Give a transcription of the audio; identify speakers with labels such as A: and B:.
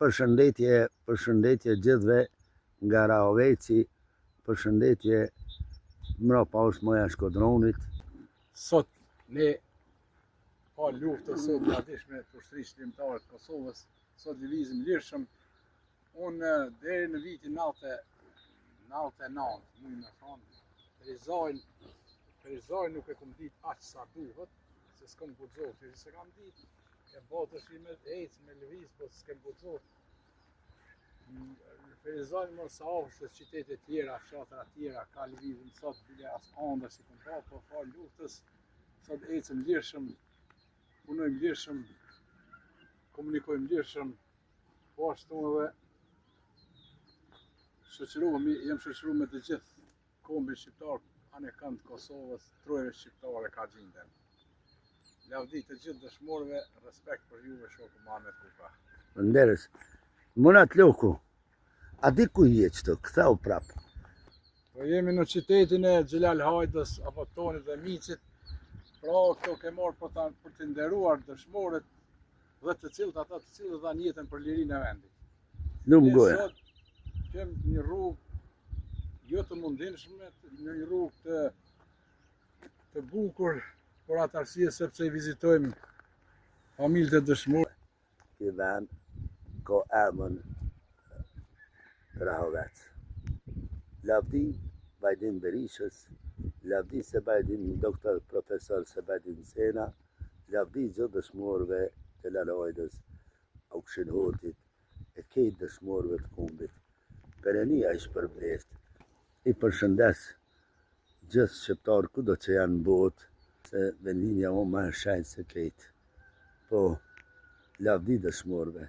A: Përshëndetje, përshëndetje gjithëve nga Rahoveci, përshëndetje mrapa është maja Shkodronit.
B: Sot ne falë luftës sot të lavdishme të ushtrisë çlirimtare të Kosovës, sot lëvizim lirshëm. Unë deri në vitin 99, muj me thonë, Ferizajn, Ferizajn nuk e kom ditë aq sa duhet, se s'kom guxu, se s'e kam ditë, E botës i me ecë, me lëviz, po s'kem guxu. Në Ferizaj më sa afër se qytete tjera, fshatra tjera, ka lëvizim sot, bile as andër s'i kom pa, po falë luftës, sot ecëm lirshëm, punojmë lirshëm, komunikojmë lirshëm, po ashtu edhe shoqërohemi, jem shoqëru me të gjithë Kombin shqiptar anekënd Kosovës, trojeve shqiptare ka gjinden. Lavdi të gjithë dëshmorëve, respekt për juve shoku Muhamet Kuka.
A: Faleminderit. Murat Loku, a di ku je qëtu, ktheu prap.
B: Po jemi në qytetin e Xhelal Hajdës, apo Tonit dhe Micit, pra këto ke marrë për, ta, për të nderuar dëshmorët dhe të cilët ata të cilët dhanë jetën për lirinë e vendit.
A: Lum goja.
B: Sot kem një rrugë jo të mundimshme, një rrugë të të bukur, por atë arsye sepse i vizitojmë familjet e dëshmorëve.
A: Ky vend ka emën Rahovec. Lavdi Bajdin Berishës, lavdi Sebajdin doktor profesor Sebajdin Sena, lavdi gjithë dëshmorëve të Xhelal Hajdës, Ukshin Hotit e kejt dëshmorëve të kombit. Perënia i shpërbleftë. I përshëndes gjithë shqiptarët kudo që janë në botë, se vendlindja o ma e shenjtë se kejt. Po, lavdi dëshmorëve.